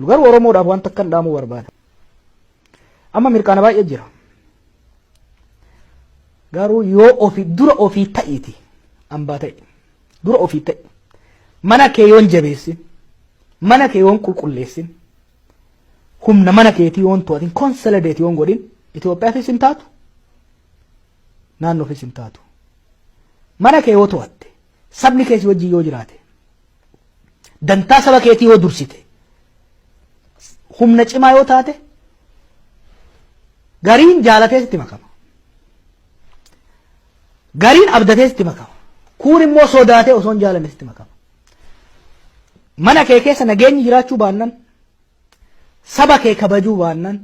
Garuu Oromoodhaaf wanta akkan dhaamuu barbaada. Amma mirqaana baay'ee jira. Garuu yoo ofii dura ofii ta'iiti ambaa ta'e dura ofii ta'i, mana kee yoon jabeessin, mana kee yoon qulqulleessin, humna mana keetii yoon to'atin, consolidate yoon godhin, Itoophiyaafis hin taatu, naannoofis hin taatu. Mana kee yoo to'atte, sabni kee si wajjin yoo jiraate, dantaa saba keetii yoo dursite, humna cimaa yoo taate, gariin jaalatee sitti makama. Gariin abdatee sitti makama. Kuun immoo sodaatee osoo hin jaalanne sitti makama. Mana kee keessa nageenyi jiraachuu baannan, saba kee kabajuu baannan,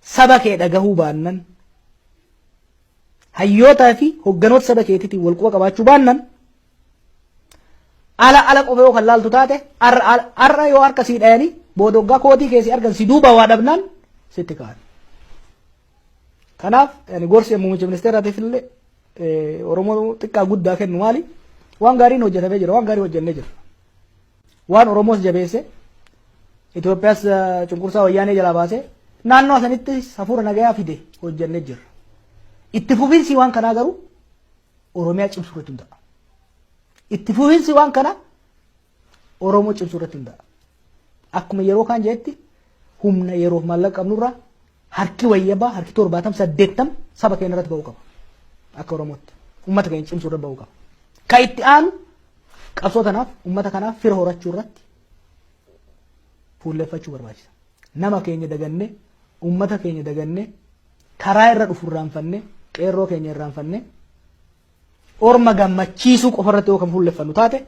saba kee dhagahuu baannan, hayyootaa fi hogganoota saba keetiitiin wal quba qabaachuu baannan, ala ala qofa yoo kan laaltu taate, har'a yoo harka sii dhayanii booda waggaa kootii keessi argan si duuba waa dhabnaan sitti ka'an. Kanaaf ani gorsi muummicha ministeeraatiif illee Oromoo xiqqaa guddaa kennu maali? Waan gaariin hojjetamee jira, waan gaarii hojjennee jira. Waan Oromoos jabeesse, Itoophiyaas cunqursaa wayyaanee jalaa baasee naannoo sanittis hafuura nagayaa fide hojjennee jirra. Itti fufiinsi waan kanaa garuu Oromiyaa cimsuu irratti hundaa'a. Itti fufiinsi waan kanaa Oromoo cimsuu irratti hundaa'a. Akkuma yeroo kaan jedhetti, humna yeroof maallaqa qabnurraa harki wayyabaa, harki 70, 80 saba keenya irratti ba'uu qaba. Akka Oromootti uummata keenya cimsuu irratti ba'uu qaba. Kan itti aanu qabsoo tanaaf, uummata kanaaf fira horachuu irratti fuulleffachuu barbaachisa. Nama keenya dagannee, uummata keenya dagannee, karaa irra dhufu irraanfannee, qeerroo keenya irraanfannee, orma gammachiisuu qofa irratti yoo kan fuulleffannu taate,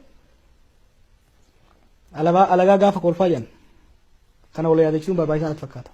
alagaa gaafa kolfaa jenna. Kana wal yaadachiisuun barbaachisaa natti fakkaata.